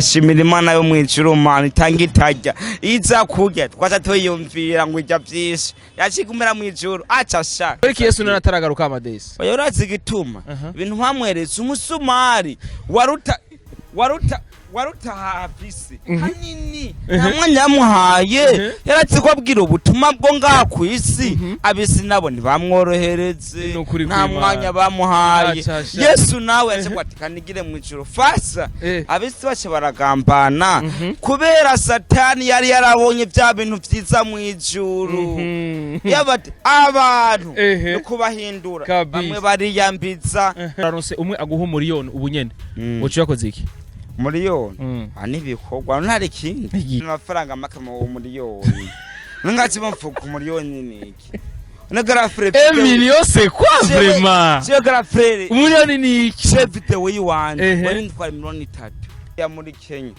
Ndashimira Imana yo mw'ijuru, Mana itanga itarya, iza kurya twaca tuyumvira ngo irya vyinshi, yacigumira mw'ijuru aca sha. Ariko Yesu none ataragaruka, Amadesi. Oya, urazi igituma ibintu mpamweretse umusumari waruta waruta waruta hafise hanini, nta mwanya yamuhaye. Yarazi ko abwira ubutumwa bwo ngaha ku isi, ab'isi nabo ntibamworohereze. Ni ukuri Nta kw'Imana. mwanya bamuhaye. Aca sha. Yesu nawe yaje ati kanigire mu ijuru fasa. Ab'isi bace baragambana kubera Satani yari yarabonye bya bintu vyiza mu ijuru. Yaba ati abantu ni kubahindura. Bamwe bariyambiza. Aronse umwe aguha umuriyoni ubu nyene, uca uyakoze iki? Miliyoni? Ah, n'ibikorwa ntari ikindi. Amafaranga make mu miliyoni nungazi mvuga umuriyoni niki ne grand frère? Un million, c'est quoi vraiment? Je grand frère. Umuriyoni ni iki? Chef video yiwanje wari ntwara 30,000,000 ya muri Kenya.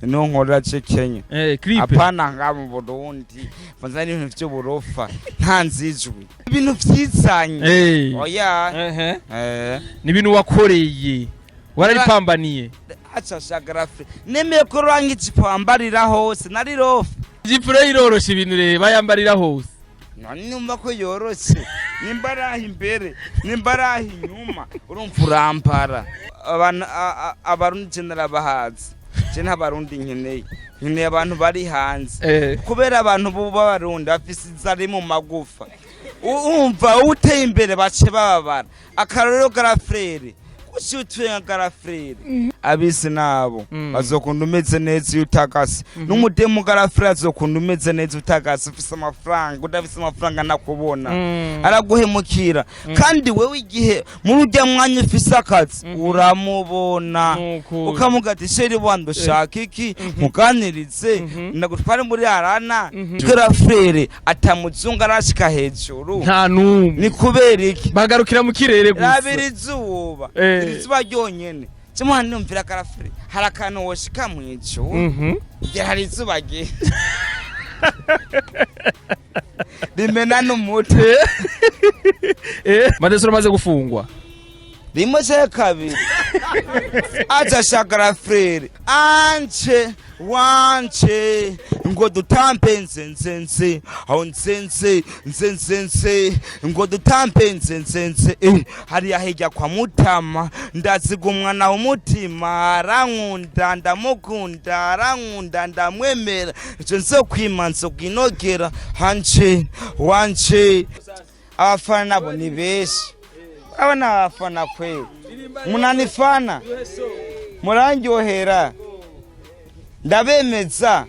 No nkorera ce Kenya. Clip. Apana nga mu Burundi mvanza n'ibintu vy'uburofa nta nzijwi, ibintu vyizanye. Oya. Ni ibintu wakoreye, wararipambaniye. Aca sha grand frère, nemeye ko rwanga ijipo wambarira hose nari rofa. Ijipo rero iroroshe, ibintu rero bayambarira hose. None numva ko yoroshe, nimba ari aho imbere, nimba ari aho inyuma, urumva urambara. Abantu Abarundi je narabahazi, je nta Barundi nkeneye, nkeneye abantu bari hanze. Kubera abantu b'Abarundi bafise inzara iri mu magufa. Umva uteye imbere bace bababara. Akarorero, grand frère, kuki utuye nka grand frère? Abisi nabo bazokunda umeze neza iyo utagase n'umudemu. Grand frère azokunda umeze neza, utagase, ufise amafaranga. Udafise amafaranga nakubona araguhemukira. Kandi wewe igihe muri urya mwanya ufise akazi uramubona. Nukuri. Ukamuga ati: "Chéri wanje, ushaka iki? Muganirize, ndagutware muri arana." Grand frère atamuzungu arashika hejuru. Nta n'umwe. Ni kubera iki? Bagarukira mu kirere gusa. Rabira izuba. Iri zuba ryonyene kimwe numvira grand frère, hari akantu woshika mw'ijuru. Ngira hari izuba rimena n'umutwe. Madesi, uramaze gufungwa? Rimwe cya kabiri. Aca grand frère, anje wanje ngo dutampe nzenzenze aho nzenze nzenzenze ngo dutampe nzenzenze, hariya hirya kwa Mutama ndaziga umwana w'umutima, arankunda ndamukunda, arankunda ndamwemera, icyo nzokwima nzokwinogera hanje wanje. Abafana nabo ni benshi, urabona abafana kweli munanifana, murandyohera, ndabemeza.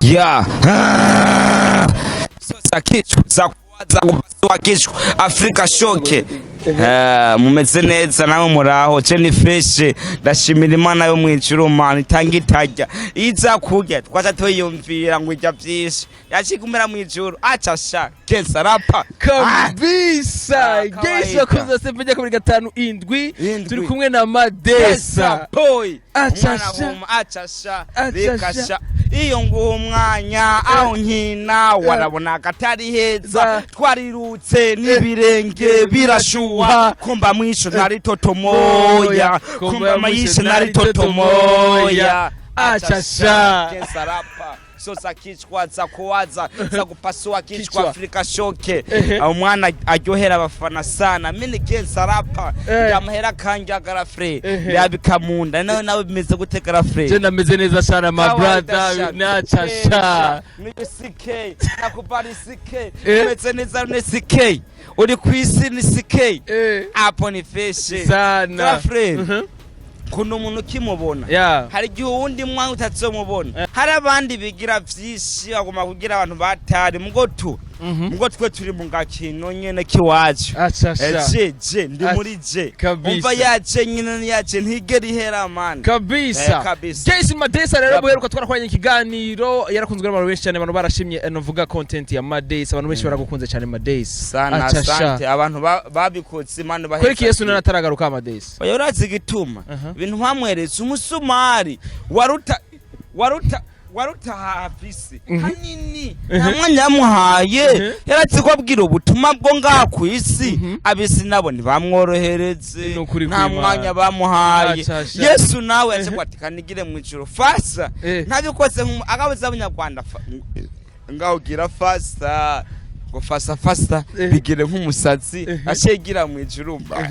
Ya sasa kichwa za kuwaza kupasua kichwa Afrika shoke. Mumeze neza nawe? Muraho? Je ni fresh, ndashimira Imana yo mwijuru, Mana itanga itarya, iza kurya twaca tuyumvira ngo irya vyinshi, yacigumira mwijuru aca sha kensa rapa. Kabisa. Ah, Gesi kawaida. wakoze seven kabiri gatanu indwi. Indwi. Turi kumwe na Madesa. Boy. Aca Umwana sha. w'uma, aca sha. Aca Reka sha. sha, iyo nguha umwanya aho nkina warabona akatari heza. Twarirutse n'ibirenge birashuha, kumba mwisho nari toto moya, kumba mwisho nari toto moya. Acha sha. Kensa rapa sosa kichwa za kuwaza za kupasua kichwa. Kichwa. Afrika shoke. Umwana aryohera abafana sana, mimi Kensa rapa. Ndamuhera kanja grand frère. Ndabika munda nawe nawe bimeze gute, grand frère? Je ndameze neza sana, my brother, nacha sha. Ni CK, nakubali CK. Umeze neza ne CK, uri kwisi ni CK. Hapo ni fresh. Sana. Grand frère, kuno umuntu ukimubona hari igihe uwundi mwanya utazomubona. Hari abandi bigira vyinshi, bagomba kugira abantu batari mugo tu mugo twe turi mu gakino nyene kiwacu. Acha sha. Je je ndi muri je. Kabisa. Umva yaje nyine yaje ntigera ihera, man. Kabisa. Kabisa. Jason Madesa rero Yep. buheruka twarakoranye ikiganiro, yarakunzwe n'abantu benshi cyane, abantu barashimye, novuga content ya Madesa, abantu benshi baragukunze cyane, Madesa. Sana. Acha sha. Asante abantu babikotse Imana baheza. Kwereka Yesu none ataragaruka, Madesa. Oya, urazi igituma ibintu mpamweretse umusumari waruta waruta Warutaha afise hanini, nta mwanya yamuhaye. Yarazi ko abwira ubutumwa bwo ngaha ku isi, ab'isi nabo ntibamworohereze. Ni ukuri Nta kw'Imana. mwanya bamuhaye. Aca sha. Yesu nawe yaje ngo ati kanigire mu ijuru fasa. Ntabikoze akabuze abanyarwanda ngaho gira fasa, ngo fasa fasa, bigire nk'umusatsi, aciye mu ijuru mba.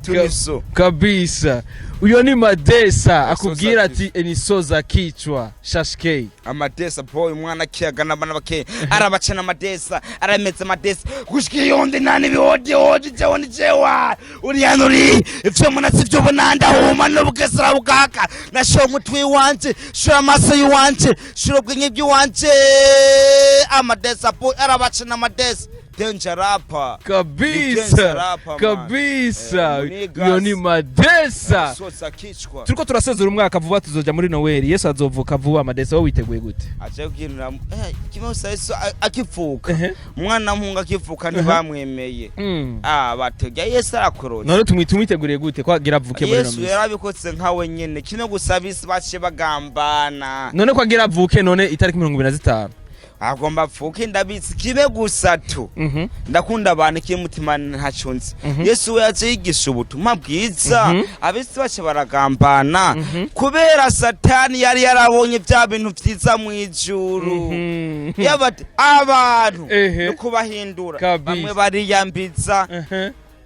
Tuniso. Kabisa, uyo ni Madesa akubwira Soza. ati ni soza kichwa shashke. Amadesa boy, umwana akiyaga n'abana bake arabacana. Amadesa arameze, amadesa gushika iyundi nani bihodi hodi jewe ni jewa uriya nuri ivyo mbona sivyo ubona, ndahuma n'ubugesera bugaka, nashora umutwe wanje, shora amaso yiwanje, shora ubwenge bw'iwanje. Amadesa boy arabacana, amadesa danger rapper. Kabisa. Rapper, man. Kabisa. Niggas. Uyo ni Madesa. Sosa kichwa. Turiko turasezera umwaka, vuba tuzoja muri Noel, Yesu azovuka vuba. Madesa, wowe witeguye gute? Aje kuginura kimwe gusa, Yesu akivuka, umwana w'umuhungu akivuka, ntibamwemeye. Ah, bategya Yesu arakorotse. None tumwiteguriye gute ko agira avuke muri Yesu ino minsi? yarabikotse nkawe nyene, kimwe gusa abisi baciye bagambana. None ko agira avuke none itariki 25? Agomba apfuke, ndabizi, kimwe gusa tu ndakunda abantu, kimwe mutima ntaco nzi. Yesu we yaje yigisha ubutumwa bwiza, abisi bace baragambana kubera Satani yari yarabonye bya bintu vyiza mw'ijuru. Yaba ati, abantu no kubahindura. Bamwe bariyambiza.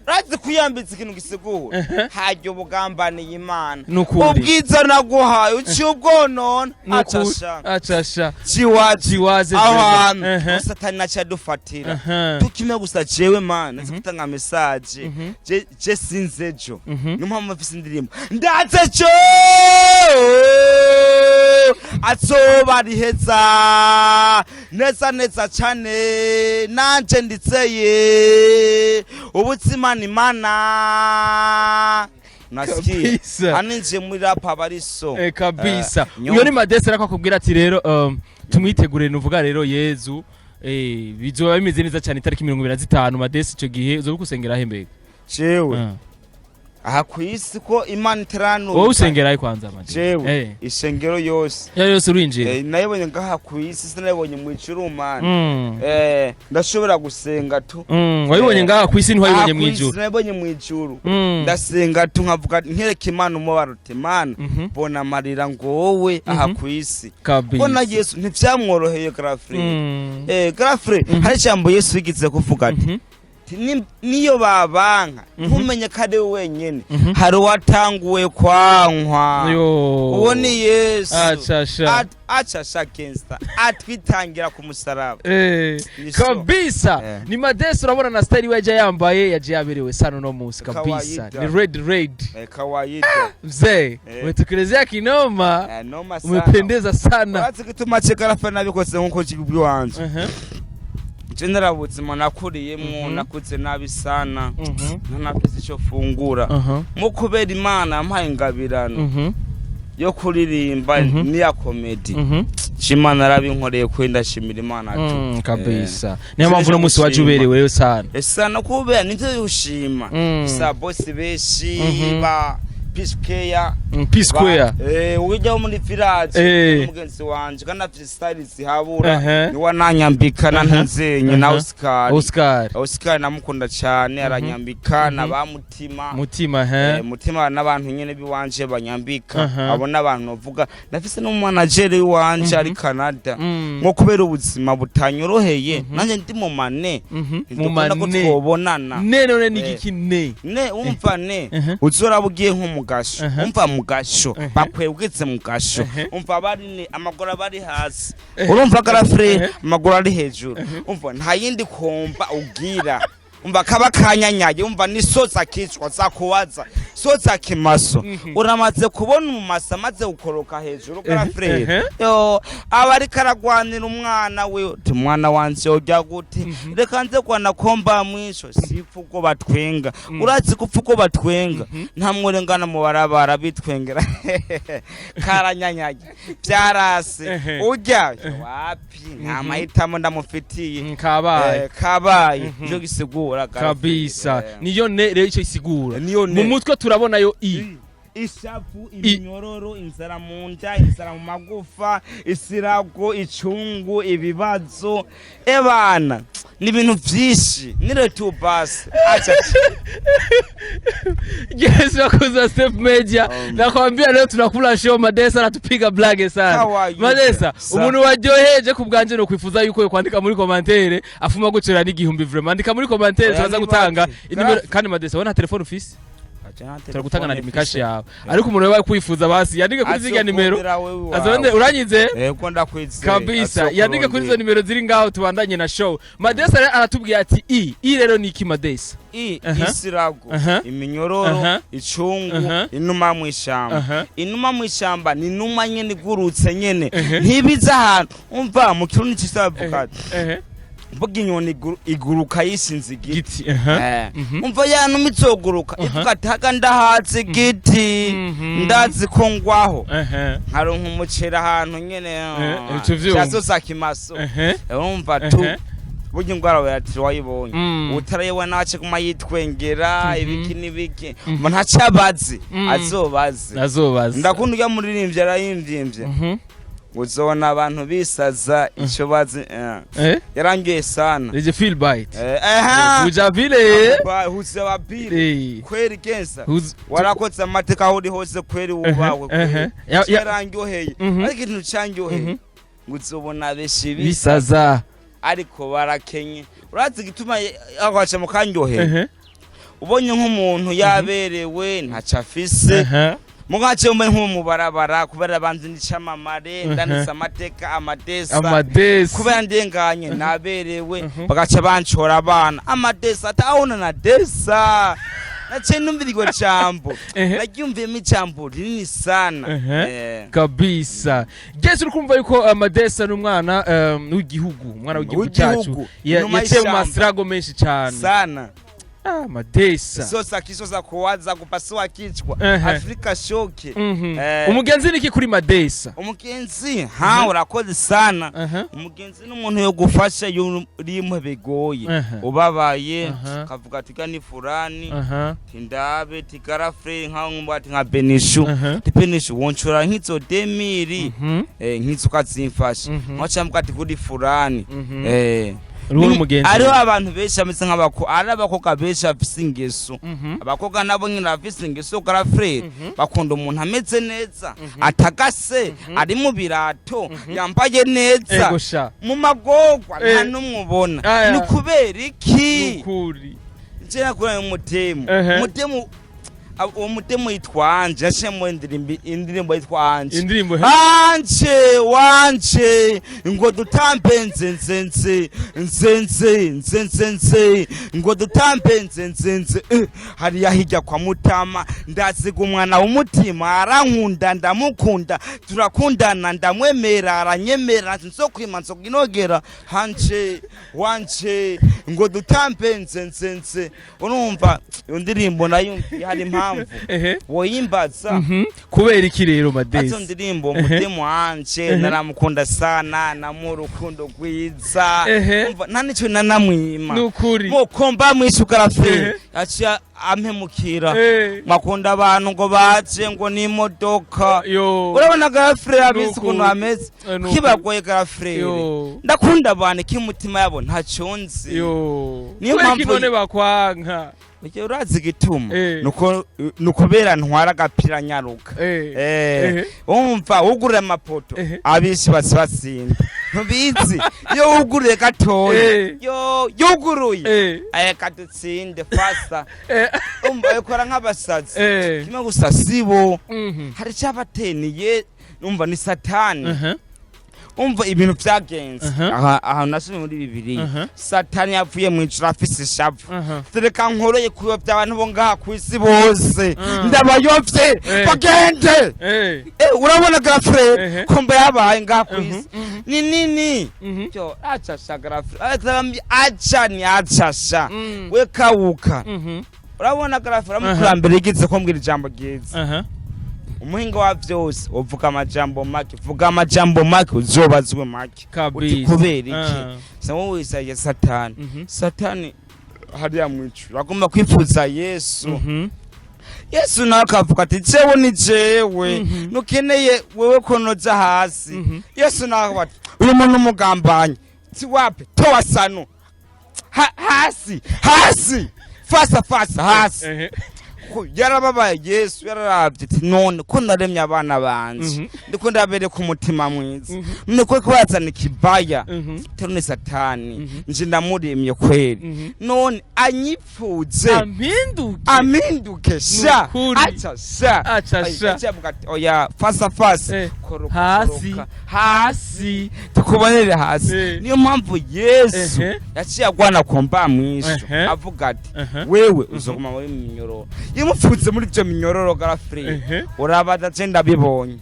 Urazi kwiyambitsa ikintu gisigura harya ubugambaniye Imana. Nukuri. Ubwiza naguhaye uciye ubwonona. Nukuri. Acasha. Acasha. Ciwaje. Jiwaze. Aho hantu satani naciye adufatira. Tukimwe gusa jewe mana nzi gutanga message. Je sinze ejo. Niyo mpamvu mfise indirimbo ndaze ejo azoba riheza neza neza cane, nanje nditseye ubuzima ni mana nasikia. Kabisa. Aninjiye muri rap aba ari so. Kabisa. Nyumva. Uyo ni Madesa, ariko akubwira ati rero tumwitegure, nuvuga rero Yezu bizoba bimeze neza cyane itariki 25. Madesa, ico gihe uzoba usengera he mbega? Jewe aha ku isi ko Imana itaranuka. Wowe usengera he kwanza, Madesa? Jewe ishengero yose. Ya yose urinjira? Nayibonye ngaha ku isi, sinayibonye mu ijuru mana. Ndashobora gusenga tu. Wabibonye ngaha ku isi, ntiwabibonye Aha mu ku isi, ijuru? Sinayibonye mu ijuru. Ndasenga tu, nkavuga nkereka Imana umubaro uti Mana, bona amarira ngo wowe aha ku isi. Kabisa. Bona Yesu ntivyamworoheye, grafre. Grafre, hari ijambo Yesu yigize kuvuga ati niyo babanka, ntumenye ko ari we wenyene, hari uwatanguwe kwankwa. Yo. Uwo ni Yesu. Acasha. Acasha gangster atwitangira ku musaraba. Ni so. Kabisa. Ni Madesa, urabona na style we yaje yambaye, yaje yaberewe sana uno munsi kabisa. Kawaida. Ni red red. Kawaida. Mzee, umetukelezea kinoma. Noma sana. Umependeza sana. Urazi gituma cegarafe nabikoze nkuko kibwiwanje? Je narabuzima nakuriyemwo, nakuze nabi sana, ntanafise ico fungura. Mu kubera Imana yampaye ingabirano yo kuririmba n'iya comedy, Imana yarabinkoreye kuri, ndashimira Imana tu. Kabisa, niyo mpamvu uno munsi waje uberewe sana. Esa no kubera nivyo ushima. Sa bosi benshi ba Peace Care. P Square. Ujya wo muri village, mugenzi wanje kandi afite style zihabura, niwe ananyambika na ntunzenye na Oscar. Oscar. Oscar namukunda cyane, aranyambika na ba Mutima. Mutima he. Mutima n'abantu nyene biwanje banyambika. Abo n'abantu bavuga ndafise n'umumanageri wanje ari Canada. Nko kubera ubuzima butanyoroheye, nanjye ndi mu mane, ntidukunda ko Mane. twobonana. Ne none ni igiki ne? Ne umva ne uzoraba ugiye nko mu gasho, umva mu gasho, bakwegetse mu gasho, umva bari ne amaguru aba ari hasi, urumva garafure, amaguru ari hejuru, umva nta yindi komba ugira, umva kaba kanyanyaye, umva ni soza kicwa zakuwaza soza kimaso. Uramaze kubona umumasa amaze gukoroka hejuru, garafure? Yo aba ariko aragwanira umwana we, uti umwana wanje ujya gute? Reka nze kwana komba mwisho sipfa uko batwenga. Urazi gupfa uko batwenga? Nta murengana mu barabara bitwengera, karanyanyaye byarase. Ujya wapi, nta mahitamo ndamufitiye. Kabaye. Kabaye. Nico gisigura Kabisa. Garafure. Niyo ne rero icyo isigura. Niyo Mu ne. mutwe turabonayo i Ishavu, iminyororo, inzara mu nda, inzara mu magufa, isirago, icungu, ibibazo, ebana, ni ibintu vyinshi, ni retour basi, acha. Yes, wakuza Step Media. Nakwambia leo tunakula show, Madesa anatupiga blague sana. Kawaida. Madesa, Sa. Umuntu waryoheje ku bwanje no kwifuza yuko yo kwandika muri commentaire afuma gucera n'igihumbi vraiment. Andika muri commentaire Oya, turaza ni gutanga bake. inimero Graph. kandi Madesa wona telefone ufise? Turagutanga na Lumicash yawe. Ariko umuntu wewe kwifuza basi yandike kuri zirya nimero. Azonde uranyize? Yego, ndakwizeye. Kabisa, yandike kuri izo nimero ziri ngaho, tubandanye na show. Madesa rero aratubwiye ati i rero ni iki, Madesa? I isirago, iminyororo, icungu, inuma mw'ishamba. Inuma mw'ishamba ni inuma nyene igurutse nyene, ntibiza ahantu. Umva, mu Kirundi cisavuga, mvuga inyoni iguruka yishinze igiti. Giti, aha. Umva, ya numa izoguruka ivuga ati haga ndahazi igiti, ndazi ko ngwaho, nkaronka umuceri ahantu nyene. Ico vyumva. Cazosa kimaso. Urumva tu, burya ingwara wayatira wayibonye, utarayibona ace kuma yitwengera, ibiki n'ibiki, umuntu ntacabazi, azobaze. Azobaza. Ndakunda urya muririmbyi arayimvyimbye, uzobona abantu bisaza ico bazi. Yarangiye sana. Leje feel bite. Aha. Kuja vile. Huza wabili. Kweli genza, warakoze amateka aho uri hose, kweli wubahwe, kweli. Yarangyoheye. Ariko ikintu cangyoheye, ngo uzobona benshi bisaza, bisaza, ariko barakenye. Urazi igituma aho mu kanyoheye? Ubonye nk'umuntu yaberewe ntaco afise, mugace mbe nko mu barabara, kubera banzi n'icamamare, ndanditse amateka, amadesa, amadesi, kubera ndenganye naberewe, bagaca bancora abana amadesa, atahona na desa. Naciye numva iryo jambo, naryumviyemo ijambo rinini sana. Kabisa gese uri kumva yuko Amadesa ni umwana w'igihugu, umwana w'igihugu cyacu. W'igihugu, inyuma yaciye mu y'ishamba. masirago menshi cyane. Sana. Ah, Amadesa. Sosa kisoza kuwaza kupasua kichwa, Afrika shoke. Umugenzi niki kuri Madesa? Umugenzi ha, urakoze sana. Umugenzi n'umuntu yo gufasha iyo rimwe bigoye, ubabaye, kavuga ati ga ni furani, tindabe tigarafre nka nkumva ati nka Benishu, ti Benishu woncura nk'izo 2000, nk'izo ukazimfasha, nkaca mvuga ati kuri furani. Uriho n'umugenzi. Hariho abantu benshi bameze nk'abako, ari abakobwa benshi bafise ingeso. Abakobwa nabo nyine bafise ingeso, garafrere, bakunda umuntu ameze neza, atagase, ari mu birato, yambaye neza. Ego sha. Mu magorwa nta n'umwe ubona. Aya. Ni kubera iki? Nukuri. Nje nakuranye umutemu, umutemu, uwo mutemu yitwa Anje, yaciyemo indirimbo yitwa Anje. Indirimbo. Anje wanje, ngo dutambe nzenzenze nzenze nzenzenze, ngo dutambe nzenzenze, hariya hirya kwa Mutama, ndaziga umwana w'umutima, arankunda, ndamukunda, turakundana, ndamwemera, aranyemera, nzokwima nzokinogera, hanje wanje, ngo dutambe nzenzenze. Urumva iyo ndirimbo nayumviye hari impamvu woyimbaza. Kubera iki rero, Azo Madesi? ndirimbo, mutemu wanje, naramukunda sana, namuha urukundo rwiza. Umva, nta nico nanamwima. Nukuri. Mukomba mwisukara fe, aciye ampemukira. Mwakunda abantu ngo baje ngo n'imodoka. Yo. Urabona garafure abizi Nukuri. ukuntu ameze. Nukuri. Kibagoye garafure. Yo. Ndakunda abantu k'imutima yabo ntacyo nzi. Yo. Niyo Kubera iki mpamvu- none bakwanka? Ujya urazi igituma? Nuko nukubera ntwara agapira nyaruka. Umva, wugurura amapoto, abisi basi batsinda, ntubizi iyo wuguruye gatoya, yo yuguruye, aya kadutsinde fasta. Umva, ikora nk'abasazi. Kimwe gusa sibo, hari icyabateniye, umva, ni Satani. Umva ibintu vyagenze, aha aha nasomye muri Bibiliya, Satani yavuye mu ijuru afise ishavu. Reka nkoroye kuyovya abantu bo ngaha kw'isi bose, ndabayovye, bagende. Urabona garafure, kombe yabaye ngaha kw'isi ni nini. Yo acasha garafure, aca ni acasha, we kawuka. Urabona garafure, amukurambere yigize ko mbwira ijambo ryiza. Umuhinga wa vyose uvuga amajambo make, vuga amajambo make uzobazwe make. Uti Kabisa. kubera iki? Sa wowe wisaye Satani. Satani hariya mwijuru agomba kwifuza Yesu. Yesu nawe akavuga ati: "Jewe ni jewe, nukeneye wewe ko noja hasi." Yesu nawe akavuga ati: "Uyu muntu umugambanyi ti wapi, toa sanu hasi hasi, fasa fasa hasi." Ko yarababaye Yesu, yararavye ati: "None ko naremye abana banje, ndiko ndabereka umutima mwiza, niko kubazana ikibaya terone Satani, nje ndamuremye kweli, none anyipfuze ampinduke." Aminduke sha. Nukuri. Acha sha. Acha Ay, sha. aca avuga ati: "Oya, fasa fasa, koroka, hasi. koroka, hasi, tukubonere hasi." Niyo mpamvu Yesu yaciye agwana komba mwisho, avuga ati: "Wewe uzoguma muri minyororo." Yamupfutse muri ivyo minyororo, garafree. Urabaza, je ndabibonye,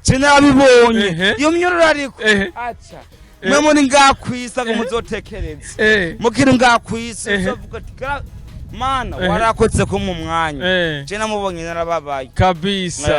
je narabibonye. Iyo minyororo ariko aca mwe muri ngaha kwisi ngo muzotekereze, mukiri ngaha kwisi, uzovuga ati: "Mana, warakoze ko mu mwanya." Je namubonye narababaye. Kabisa.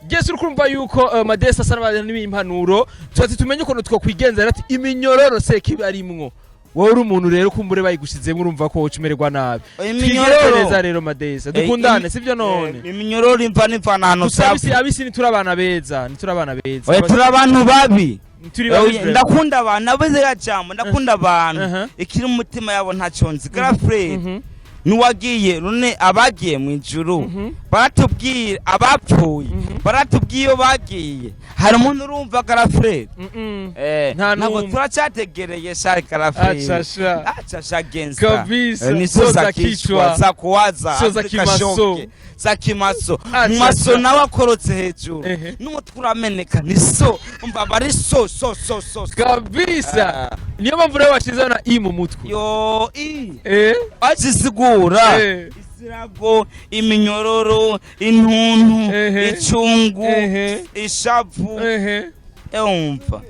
Yesu, uri kumva yuko Madesi asa n'abantu n'impanuro tuba tumenye ukuntu twokwigenza rero, ati iminyororo seka iba arimwo, wowe uri umuntu rero kumbure bayigushizemo, urumva ko woca umererwa nabi. Twigenze Iminyororo neza rero, Madesi, dukundane, sivyo none? Iminyororo imva n'imvana ahantu Gusa abisi vyapfa. Abisi ntituri abana beza, ntituri abana beza. Oya, turi abantu babi. Turi babi Oya, vraiment. ndakunda abantu nabuze jambo, ndakunda abantu. Ikiri mu mutima yabo ntacyo nzi, garafrere. Nuwagiye none abagiye mu ijuru, baratubwira abapfuye, baratubwiye iyo bagiye. Hari umuntu urumva, garafrere? Nta ntabwo n'umwe. Turacyategereye sha, garafrere. Acha sha. Acha sha, gangsta. Kabisa. Ni Sio sio za za kichwa. kichwa, za kuwaza. Sio za Afrika. kimaso. Shoke za kimaso. Acha Maso sha. nawe akorotse hejuru, n'umutwe urameneka, ni so umva bari so so so so so. Kabisa. Ah. Niyo mpamvu rero washizeho na i mu mutwe. Yo, i azisigura isirago, iminyororo, intuntu, icungu, ishavu. Umva,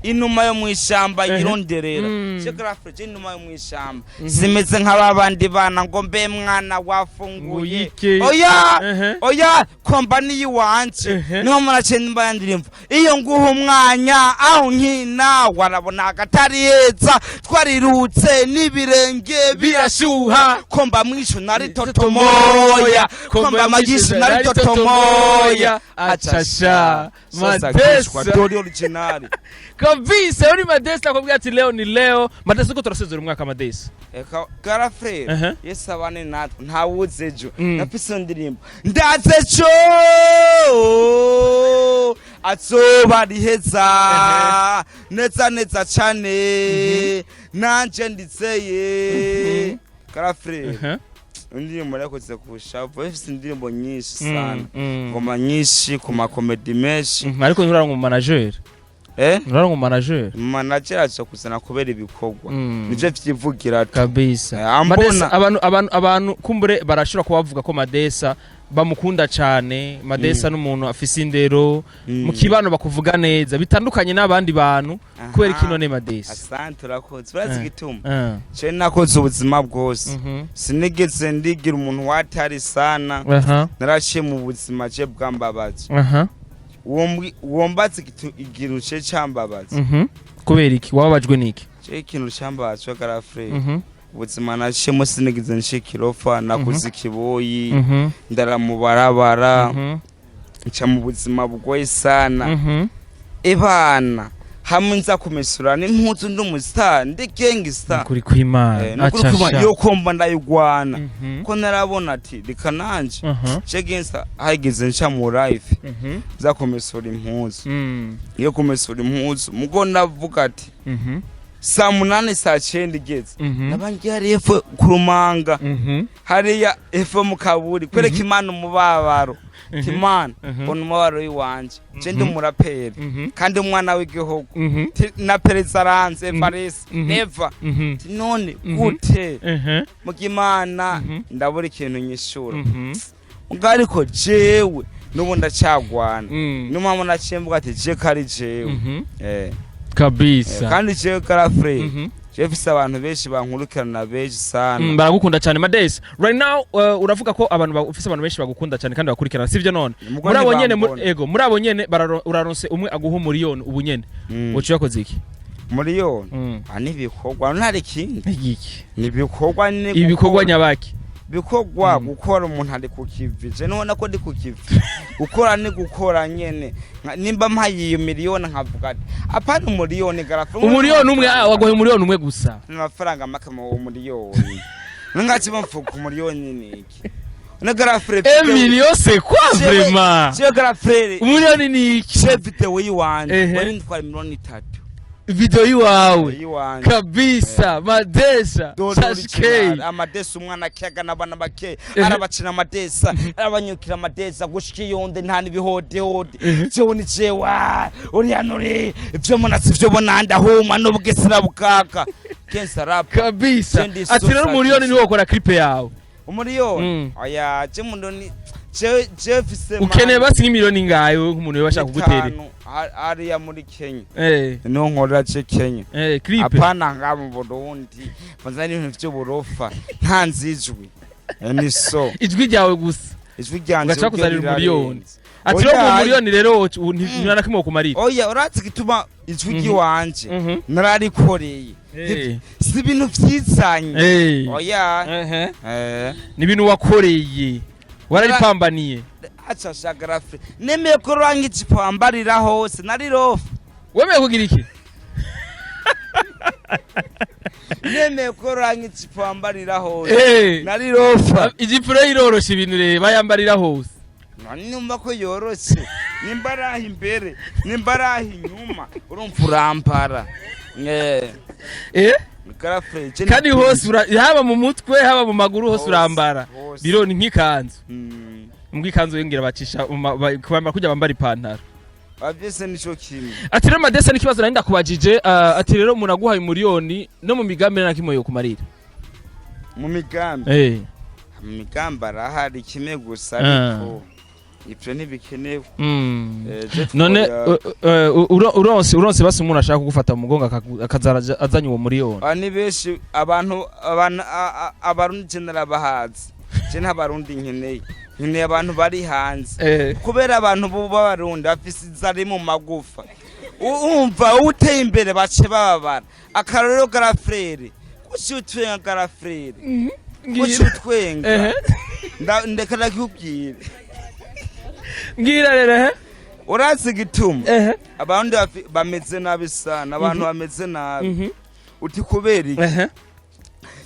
inuma yo mu ishyamba yironderera. Je grafre, je inuma yo mu ishyamba zimeze nk'ababandi bana ngo: "Mbe mwana, wafunguye?" Nguyike. Oya, oya, komba niyiwanje. Niho murace nimba yandirimbo iyo nguha umwanya aho nkina warabona agatari heza, twarirutse n'ibirenge birashuha, komba mwisho nari totomoya, komba magisho nari totomoya. Acha sha. Sasa Madesa. kichwa dori original. Kabisa, uri Madesa akubwira ati leo ni leo. Madesa, uko turasezera umwaka, Madesa. Eka garafrere. Yesu abane natwe, ntawuzi ejo. Nafise iyo ndirimbo, ndaze ejo azoba riheza neza neza cane, nanje ndizeye, garafrere. Indirimbo yakoze ku bushavu, ifise indirimbo nyinshi sana, ngoma nyinshi ku makomedi menshi. Ariko nturara mu manager. Nturara mu manager. Manager aza kuzana kubera ibikorwa, nivyo vyivugira tu. Kabisa. Ambona. Madesa, abantu kumbure barashobora kuba bavuga ko Madesa bamukunda cane. Madesa n'umuntu afise indero, mu kibano bakuvuga neza bitandukanye n'abandi bantu. Kubera iki none, Madesa? Asante, urakoze. Urazi igituma? Je nakoze ubuzima bwose, sinigeze ndigira umuntu watari sana. Naraciye mu buzima je bwambabaza. Wombaza ikintu ce cambabaza? Kubera iki wababajwe n'iki? Je ikintu cambabaza, garafre, ubuzima naciyemo, sinigeze nshika irofa, nakuze ikiboyi, ndara mu barabara, nca mu buzima bugoye sana. Ebana, hamwe nza kumesura n'impuzu, ndi umustar, ndi gangster. Nukuri kw'Imana. Nukuri Acha kw'Imana, sha. yo komba ndayigwana, ko narabona ati reka nanje je gangster hageze nca mu life nza kumesura impuzu. Iyo kumesura impuzu mugo ndavuga ati saa 8, saa 9 igeze, nabangiye hariya epfo kurumanga, hariya epfo mu kaburi, kwereka Imana umubabaro. Ati: "Imana, mbona umubabaro w'iwanje, je ndi umuraperi kandi umwana w'igihugu." Na perezida aranze, Evariste, neva. Ati: "None gute muga Imana ndabura ikintu nyishura?" Ubwo ariko jewe n'ubu ndacagwana. Niyo mpamvu naciye mvuga ati je kari jewe. Kabisa. Kandi jewe karafure, jewe mfise abantu benshi bankurikirana, benshi sana. Baragukunda cyane, Madesi. Right now uravuga ko abantu ufise abantu benshi bagukunda cyane kandi bakurikirana, sivyo none? Mugo Muri abo nyene ntibambona. Ego, muri abo nyene uraronse umwe aguha umuriyoni ubu nyene, uca uyakoze iki? Miliyoni? Ah, n'ibikorwa, ntari ikindi. Igiki? Ni ibikorwa, ni Ibikorwa gukora. nyabaki? Bikorwa gukora, umuntu ari ku kivi. Je nubona ko ndi ku kivi. Gukora ni gukora nyene. Nimba mpaye iyo miliyoni, nkavuga ati apana umuriyoni garafe. Umuriyoni umwe, waguhaye umuriyoni umwe gusa. Amafaranga make mu umuriyoni, ngaci mvuga umuriyoni niki na grand frère. Un million, c'est quoi vraiment? Je, grand frère. Umuriyoni ni iki? Je, video yiwanje wari ntwara 30 miliyoni. Video yiwawe? Yiwanje. Kabisa, Madesa. Dore. Sashkey. Original amadesa, umwana akiyaga n'abana bake, arabacina amadesa, arabanyukira amadesa gushika iyonde nta n'ibihodehode. Jewe ni jewe uriya nuri ivyo mbona si vyo bona, ndahuma n'ubwisira bukaka kensa rap. Kabisa. Jendi. Ati rero Sosa. umuriyoni niwo ukora clip yawe? Umuriyoni? Oya, je mundoni je mfise. Ukeneye basi nk'imiliyoni ngayo nk'umuntu yoba ashaka kugutera? Itanu, hariya muri Kenya. Eh. Niho nkorera je Kenya. Eh, clip. Apana nga mu Burundi mbanza n'ibintu vy'uburofa, ntanze ijwi. Ni so. Ijwi ryawe gusa? Ijwi ryanje. Ugaca kuzanira ubwo umuriyoni. rirarenze. Ati rero Oya. mu miliyoni rero nta na kimwe wokumarira. Oya, urazi igituma ijwi ry'iwanje nararikoreye? Si ibintu vyizanye. Oya. Ehe. Eh. Ni ibintu wakoreye, wararipambaniye. Aca shagarafe, nemeye ko ruranga ijipo wambarira hose narirofa. Wemeye kugira iki? Nemeye ko ruranga ijipo wambarira hose narirofa. Ijipo rero irorosha ibintu, rero bayambarira hose. None numva ko yoroshe, nimba ari aho imbere, nimba ari aho inyuma, urumva urampara. Eh. Grand frère. Kandi hose haba mu mutwe, haba mu maguru, hose urambara. Hose. Biro ni nk'ikanzu. Mbwa ikanzu yongera bacisha kubambara kujya bambara ipantaro. Avyese nico kimwe. Ati rero Madesa, n'ikibazo nari ndakubajije, ati rero umuntu aguhaye umuriyoni, no mu migambi na kimwe yokumarira? Mu migambi? Mu migambi arahari, kimwe gusa, ariko ivyo ntibikenewe. Je None uronse basi umuntu ashaka kugufata mu mugongo, akaza azanye uwo muriyoni? Aba ni benshi abantu, abantu Abarundi je narabahazi. Je nta Barundi nkeneye, nkeneye abantu bari hanze. Kubera abantu b'Abarundi bafise inzara iri mu magufa. Umva, uteye imbere bace bababara. Akarorero, grand frère, kuki utwenga? Grand frère, kuki utwenga? Ndeka ndakubwire. Mbwira rero, ehe. Urazi igituma? Ehe. Abarundi bameze nabi sana, abantu bameze nabi. Uti kubera iki? Ehe.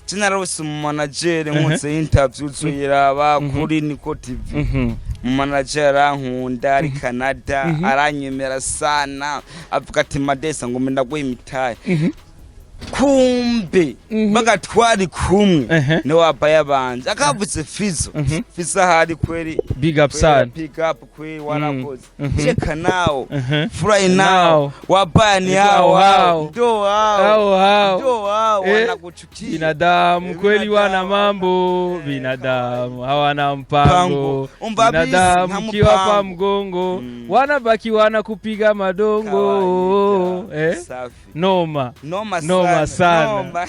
Sinarose umu manager, nkunze interview uzoyiraba kuri Niko TV. Mu manager arankunda, ari Canada. Aranyemera sana, avuga ati Madesa ngo ndaguha imitahe. Kumbe bagatwari kumwe. Niwe waba yabanje akavuze Fizo. Fizo ahari kweri. Big up sana. Pick up kweri, warakoze. Cheka nao. Furahi Furahi nao. Nao. Wabaya ni hao hao. hao. Ndo hao. Hao hao. Ndo hao. Wanakuchukia. Binadamu kweli wana Binadamu. mambo, binadamu hawana mpango. Mpango. Umva bisi, Binadamu nta kiwapa mpango. mgongo, wanabaki wanakupiga madongo. Kawaida. Safi. Noma. Noma. Noma sana. Noma.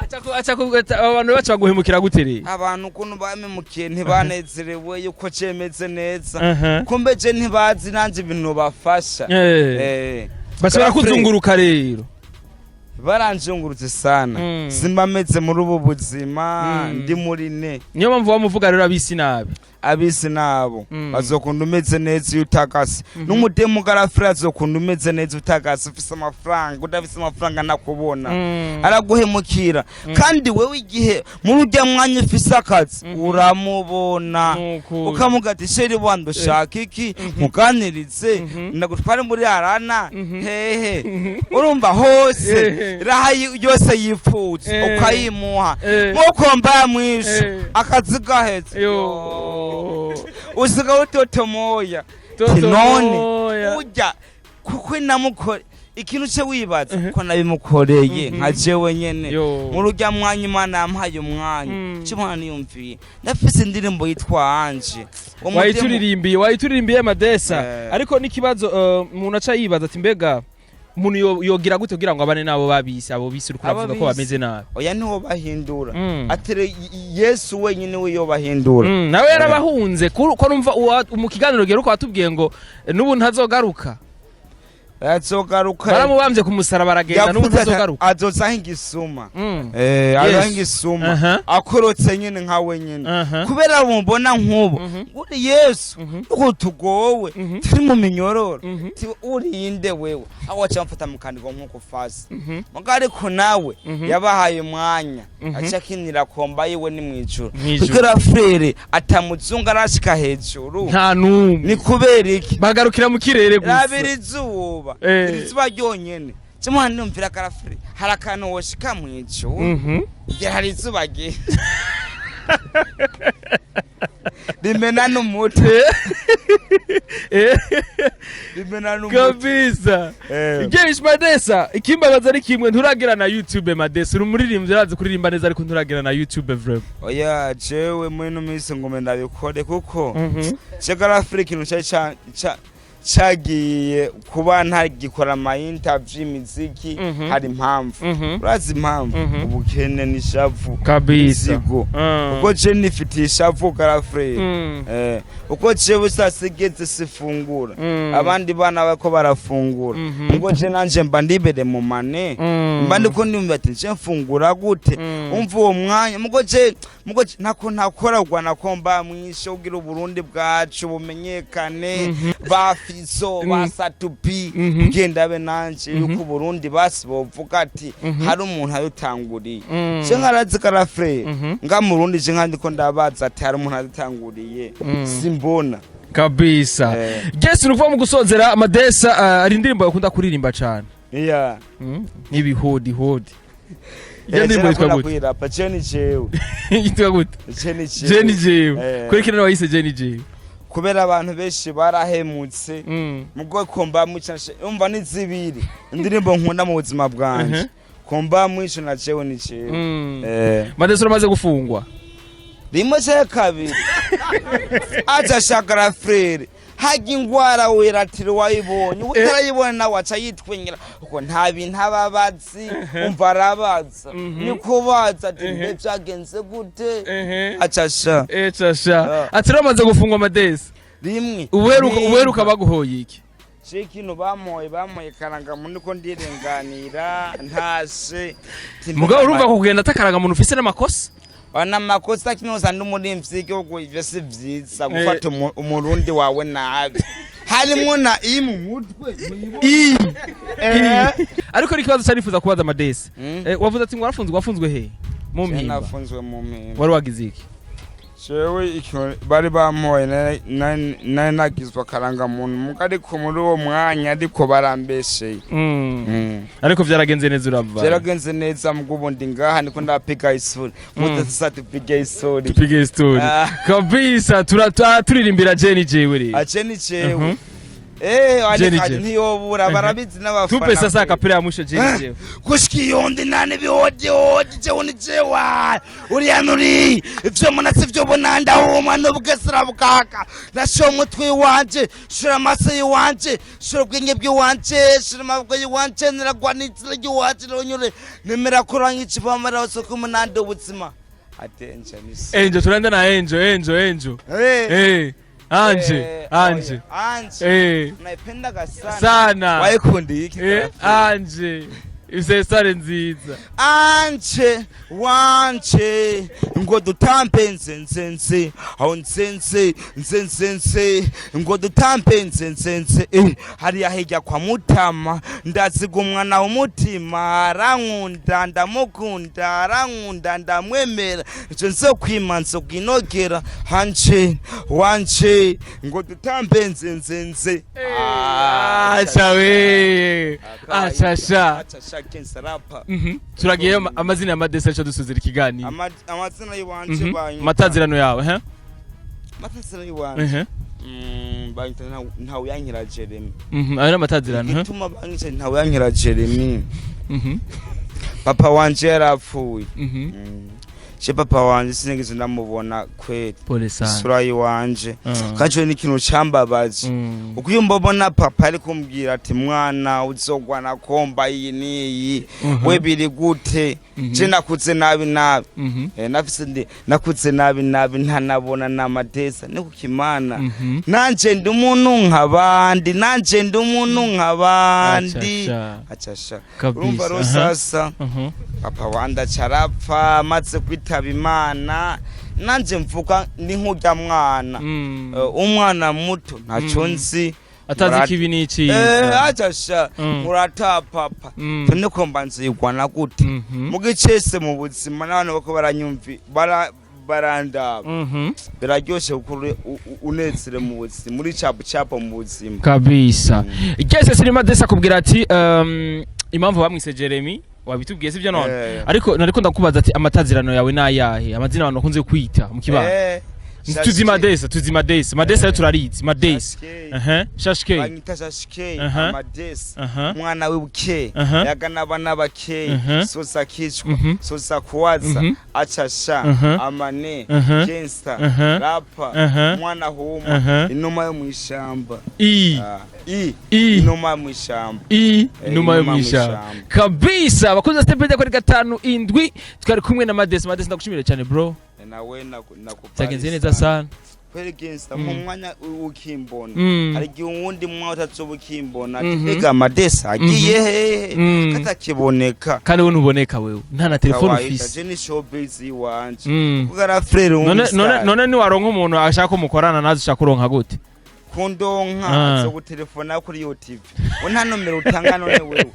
Abantu baca baguhemukira gute rero? Abantu ukuntu bamemukiye, ntibanezerewe yuko cemeze neza. Aha. Kumbe je ntibazi nanje ibintu bafasha. Bashobora Grand frère. kuzunguruka rero. Baranzungurutse sana. Simba meze muri ubu buzima. Ndi muri ne. Niyo mpamvu bamuvuga rero abisi nabi. Abisi nabo bazokunda umeze neza iyo utakase. N'umudemu, grand frère, azokunda umeze neza utakase, ufise amafaranga. Udafise amafaranga nakubona, araguhemukira. Kandi wewe igihe muri urya mwanya ufise akazi, uramubona. Nukuri. Ukamuga ati chéri wanje, ushaka iki? Muganirize. Ndagutware muri arana. Hehe, urumva hose. Raha yose yipfutse, ukayimuha. Mukomba mwisho, akazi gahetse. Yo. Usiga utotomoya. Toto None moya. urya kuko namukore ikintu cyo wibaza ko nabimukoreye nka jewe nyene. Yo. Muri urya mwanya Imana yampaye umwanya. Cyo Imana niyumviye, ndafise indirimbo yitwa Anje. Uwo Wayituririmbiye Madesa. Ariko n'ikibazo, umuntu aca yibaza ati mbega umuntu yogira gute kugira ngo abane nabo babisi, abo bisi uriko Abo uravuga ko bisi. bameze nabi? Oya, niwo bahindura. Atere Yesu wenyine we yo bahindura. Nawe yarabahunze ko numva mu kiganiro giheruka watubwiye ngo n'ubu ntazogaruka. Azogaruka. Baramubambye ku musaraba aragenda, n'ubu Yavuze ati ntazogaruka. Azoza nk'igisuma. Aza nk'igisuma akorotse nyine nkawe nyine, kubera mubona nk'ubu uri Yesu, uko tugowe, turi mu minyororo. Ti urinde wewe aho waca mfata mu kandiko nk'uko fasi muga, ariko nawe yabahaye umwanya, aca akinira komba yiwe ni mw'ijuru. Mw'ijuru. Kugira frère atamuzungu arashika hejuru. Nta n'umwe. Ni kubera iki? Bagarukira mu kirere gusa. Rabira izuba, iri zuba ryonyene cimwana ndumvira karafere hari akantu woshika mw'ijuru. Ngira hari izuba rimena n'umutwe, rimena n'umutwe. Kabisa. Jesh Madesa, ikimbabaza ari kimwe, nturagira na YouTube. Madesa, uri umuririmbyi, urazi kuririmba neza, ariko nturagira na YouTube vraiment. Oya, jewe muri ino minsi ngome ndabikore kuko jegarafure ikintu cari cagiye kuba ntagikora ama interview imiziki. Hari impamvu. Urazi impamvu? Ubukene n'ishavu. Inzigo. Uko je nifitiye ishavu garafure, uko jewe sasigeze sifungura, abandi bana bako barafungura, ubwo je nanje mba ndibere mu mane, mba ndiko ndumva ati nje mfungura gute? Umva uwo mwanya mugo je ntako ntakora rwana ko mba mwishe kugira Uburundi bwacu bumenyekane, ba Fizo, ba Satupi, kugenda be nanje yuko Uburundi basi bovuga ati hari umuntu ayutanguriye. Je nkarazi karafre nga mu Burundi, je nkandiko ndabaza ati hari umuntu adutanguriye? Simbona. Kabisa. Yes, ni ukuvuga mu gusozera Madesa, hari indirimbo bakunda kuririmba cane. N'ibihodi hodi. Iyo ndirimbo yitwa gute? Kuyirapa je ni jewe. Yitwa gute? Je ni jewe. Jenny Jewe. Kuri kino wayise Jenny Jewe? Kubera abantu benshi barahemutse, mu bwoko mba mwica, umva ni zibiri indirimbo nkunda mu buzima bwanje, komba mwico na jewe ni jewe. Madesa, uramaze gufungwa? Rimwe cya kabiri aca shakara frère hajya ingwara weratiro wayibonye utarayibona nawe aca yitwenyera kuko nta bintu aba abazi. Umva arabaza, niko baza ati mbe byagenze gute? Aca sha. Sha. Ah. Ati uramaze gufungwa Madesa? Rimwe. Ubuheruka Nimba. ubuheruka baguhoye iki? Je kino bamoye karangamuntu niko ndirenganira ntashe. Mugabo urumva ko kugenda atakaranga muntu ufise n'amakosa. Bana makosa kimwe gusa n'umurimvyi igihugu, ivyo si vyiza gufata umurundi wawe nabi harimwo na iyi mu mutwe. Ariko ni ikibazo cyarifuza kubaza Madesa. Wavuze ati ngo warafunzwe, wafunzwe he? Mu Je Mpimba? Nafunzwe mu Mpimba. Wari wagize iki? Jewe icyo bari bampoye nari nagizwe akarangamuntu muga, ariko muri uwo mwanya ariko barambesheye. Ariko vyaragenze neza urava? Vyaragenze neza, muga ubundi ngaha niko ndapiga isuri muze sasa tupige isuri. Tupige story. Ah. Kabisa, turirimbira Jenny Jewe rero. Aje ni jewe. Jenny Ariko Jewe. ntiyobura barabizi n'abafana. Tupe sasa akapera ya mwisho Jenny Jewe. Gushika iyo nane bihodi hodi jewe ni jewe uriya nuri ivyo mbona sivyo bona ndahuma n'ubwesera bwaka nashoye umutwe wanje shira amaso yiwanje shira ubwenge bw'iwanje shira amaboko yiwanje niragwana inzira y'iwanje ronyure nemera kuranga ikivamara soko umunandi ubuzima atenje nisi. Enjo, tunaenda na Enjo, Enjo, Enjo. Anje, Anje. Oya, Anje. Naipendaga sana. Sana. Wayikundiye iki? Anje. Ifise sare nziza. Anje wanje ngo dutambe nzenzenze aho nzenze nzenzenze ngo dutambe nzenzenze, hariya hirya kwa Mutama ndaziga umwana w'umutima arankunda ndamukunda arankunda ndamwemera icyo nzokwima nzokwinogera hanje wanje ngo dutambe nzenzenze. Acha we. Acha sha. Acha sha kensarapa. Turagiye amazina ya Madesa acha dusuzira ikiganiro. Amazina y'iwanje banyita Matazirano yawe, he? Amatazirano y'iwanje banyita Ntawuyankira Jeremy. Ayo ni amatazirano, he? Igituma banyita Ntawuyankira Jeremy, papa wanje yarapfuye. Je papa wanje sinigeze ndamubona kweli. Pole sana. Isura yiwanje Ah. kandi ico ni ikintu cambabaje, uko iyo mbabona papa ari kumbwira ati mwana uzogwana komba iyi n'iyi, we biri gute? Je nakuze nabi nabi. Nafise ndi nakuze nabi nabi, ntanabona n'amadesa ni kukimana. Nanje ndi umuntu nk'abandi, nanje ndi umuntu nk'abandi. Acha, Achasha. Kabisa. Urumva rero, sasa papa wanje acarapfa. Amaze kwitaba Imana, nanje mvuga ndi nk'urya mwana. Umwana muto ntaco nzi. Atazi ikibi n'iciza. Achasha. Murata papa. None mba nzigwana gute? Mu gicese mu buzima n'abantu bako baranyumvi barandaba. Biraryoshe kuko unezere mu buzima, muri capu capu mu buzima. Kabisa. Gese sinema desa akubwira ati impamvu bamwise Jeremy wabitubwiye, sivyo none? Eh. Ariko nariko ndakubaza ati amatazirano yawe nayahe, amazina abantu bakunze kwita mu kibano? Tuzi Madesa, tuzi Madesa, Madesa yo turarizi Madesa. Shashke. Aha, Shashke. Banyita Shashke. Amadesa. Umwana w'ubuke. Yagana abana bakeyi. Sosa kichwa. Sosa kuwaza. Achasha. Amane. Gangster. Rapa. Umwana huma. Inuma yo mw'ishamba. I. Ah, i. I. Inuma yo mw'ishamba. I. Inuma yo Inuma mw'ishamba. mw'ishamba. Kabisa, abakunzi ba Step Media kuri gatanu indwi, twari kumwe na Madesa. Madesa, ndagushimira cyane bro. Nawe nakubali. Byagenze neza sana. Kweli gangster, mu mwanya ukimbona, hari igihe uwundi mwanya utazoba ukimbona. Ega Madesa agiye hehe? Katakiboneka. Kandi wowe ntuboneka, wewe nta na telefone Kawaida, ufise. je ni showbiz iwanje. Kuko ara frère. None niwaronka umuntu ashaka ko mukorana, naze ushaka kuronka gute? Kundonka, zo gutelefona kuri yo TV. We nta nomero utanga none wewe?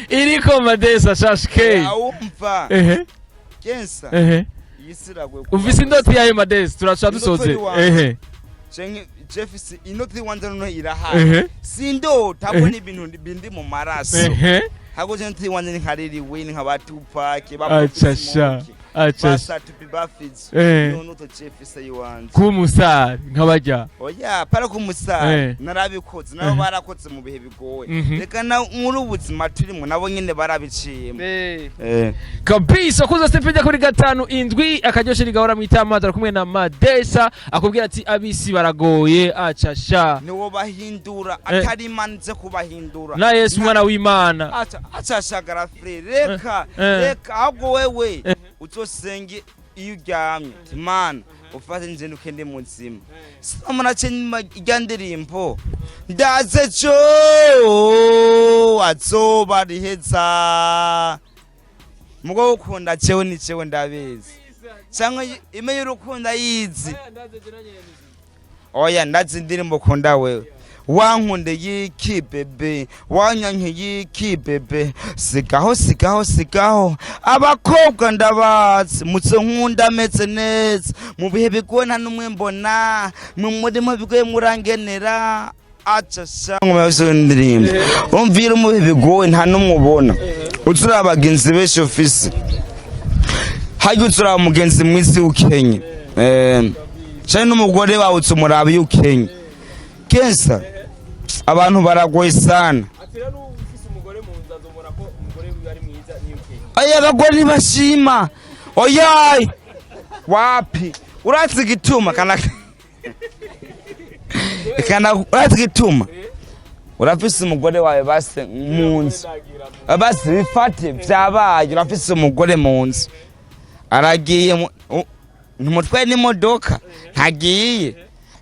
Iriko Madesa Shashke. Awumva. Ehe. Gangster. Ehe. Yisiragwe. Ufise indoti yayo Madesa? Turaca Indoto dusoze. yiwanje. Ehe. Jeff, inoti iwanje noneho irahari. Sindota abo, ni ibintu bindi mu maraso. Hago je inoti iwanje ni nka Lil Wayne, nka ba Tupac, ba Pop Acha sha. Smoke, Acha. ba Satupi, ba Fizzo. Niyo noto Jeff se iwanje. Kuba umusari nk'abajya. Oya, para kumusara. Narabikoze nabo. Barakoze mu bihe bigoye. Reka na muri ubuzima turimo nabo nyene barabiciyemo. Kabisa, kuza Step Media kuri gatanu indwi, akaryoshe rigahora mu itama. Turi kumwe na Madesa, akubwira ati abisi baragoye, acha sha. Niwo bahindura. Atari Imana ize kubahindura. Na Yesu umwana w'Imana. Acha acha shagara frère, reka. Reka ahubwo wewe uzosenge iyo uryamye, Imana ufate nje ndi muzima. Sinamara nyuma irya ndirimbo ndaze jo azoba riheza mugo ukunda jewe ni jewe ndabizi, cyangwa imenye urukundo ayizi. Oya, ndazi indirimbo ukunda wewe. Wankunde yiki bébé, wanyanke yiki bébé, sigaho sigaho sigaho. Abakobwa ndabazi, mutse nkunda ameze neza mu bihe bigoye, nta n'umwe mbona mu murimo bigoye murangenera. Aca sha ngoma yose ndirimbo umvira, mu bihe bigoye nta n'umwe ubona. Uzura abagenzi benshi ufise harya, uzura umugenzi mwiza ukenye, canke n'umugore wawe uzumuraba iyo ukenye kensa. Abantu baragoye sana. Aya abagore ntibashima, oya wapi. Urazi igituma kana kana? Urazi igituma? Urafise umugore wawe base mu nzu, basi bifate vyabaye, urafise umugore mu nzu, aragiye ntimutwaye n'imodoka, ntagiye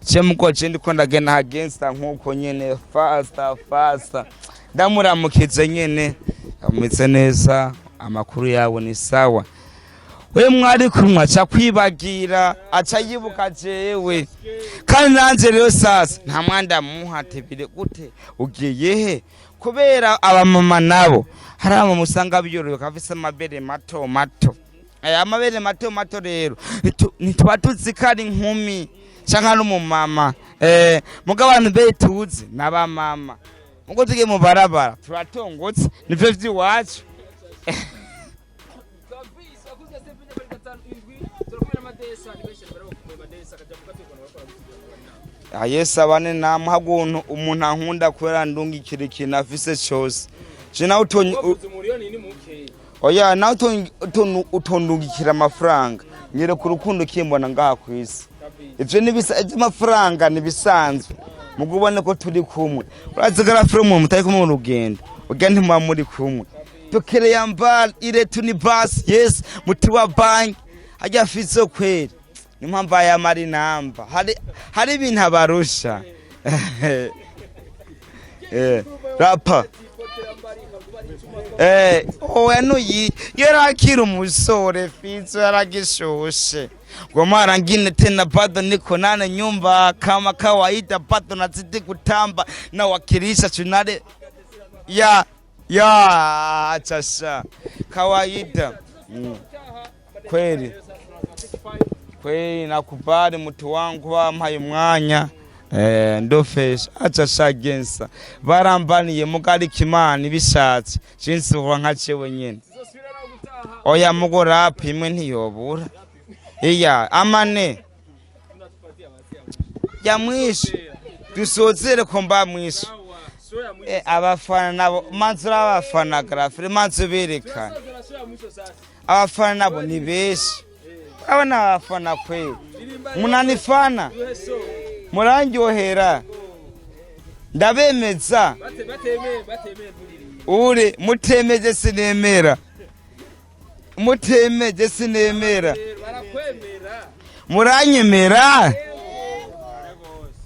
ce muko je ndiko ndagenda hagensa nkuko nyene fasta fasta, ndamuramukije nyene, ameze neza, amakuru yawe ni sawa. We mwari kumwe aca kwibagira, aca yibuka jewe. Kandi nanje rero sasa nta mwanda muhatebire gute, ugiye he? Kubera abamama nabo hari abamama usanga biyoroka afise amabere mato mato. Aya amabere mato mato rero ntituba tuzi ko ari inkumi canke ari umumama. Mugo abantu be tuzi n'abamama, mugo tugiye mu barabara turatongotse, nivyo vy'iwacu. Kabisa, wakuze Step Media kuri gatanu indwi, turakumwe na Madesa, ni benshi bari bakumbuye Madesa akajya mu gateko bakora. Ah, Yesu abane namwe. Haguntu umuntu ankunda kubera ndungikira ikintu afise cose, je nawe utonye. Wavuze umuriyoni ni muke. Oya, nawe utondungikira amafaranga, nyereka urukundo ukimbona ngaha kw'isi. Ivyo nibisa ivy'amafaranga nibisanzwe, mugo ubone ko turi kumwe. Urazi ko arafire umuntu mutari kumwe mu rugendo, urya ntimuba muri kumwe. Tokelea mbali ile tu ni basi, yes, muti wa bank hajya Fizo kweli. Ni mpamvu ayamara inamba. Hari ibintu abarusha. Rapa. Oya, nuyi yarakira umusore Fizo yaragishushe. Kwa mara ngine tena bado niko nane nyumba kama kawaida, bado nazidi kutamba na wakilisha tunale ya ya acha kawaida. Kweli kweli nakubali mtu wangu wampaye umwanya, ndofesha acha shagensa barambaniye mugarika Imana ibishatse jinsi nka jewe nyene. Oya, mugo rap imwe ntiyobura iya amane ya mwisho dusozere ko mba mwisho. Abafana nabo manzi abafana grafire manzi berekana abafana nabo ni benshi. Urabona abafana kweli munanifana, murandyohera, ndabemeza ure mutemeje sinemera, mutemeje sinemera, muranyemera.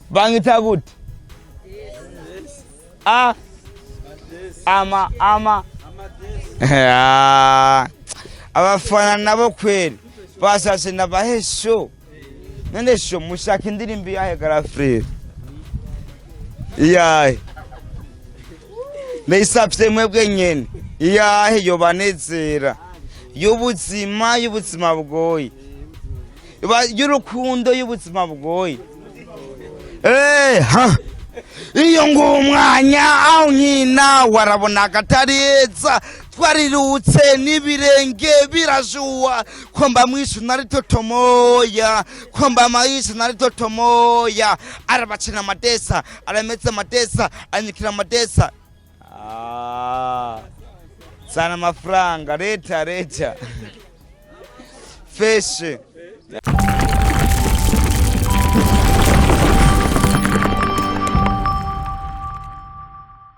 Bangita gute? A ama ama. Ah, abafana nabo kweli basase nabahesho. None sho mushaka indirimbo yahe garafrere iyahe? Ndayisavye mwebwe nyene, iyahe yobanezera? Y'ubuzima, y'ubuzima bugoye, y'urukundo, y'ubuzima bugoye. Ha iyo ngo umwanya aho nkina warabonaga atari heza, twarirutse n'ibirenge birashuwa kwamba mwishu nari totomoya, kwamba maisha nari totomoya. Arabacina amadesa, arameza amadesa, anyikira amadesa. Ah, sana amafaranga leta leta feshe.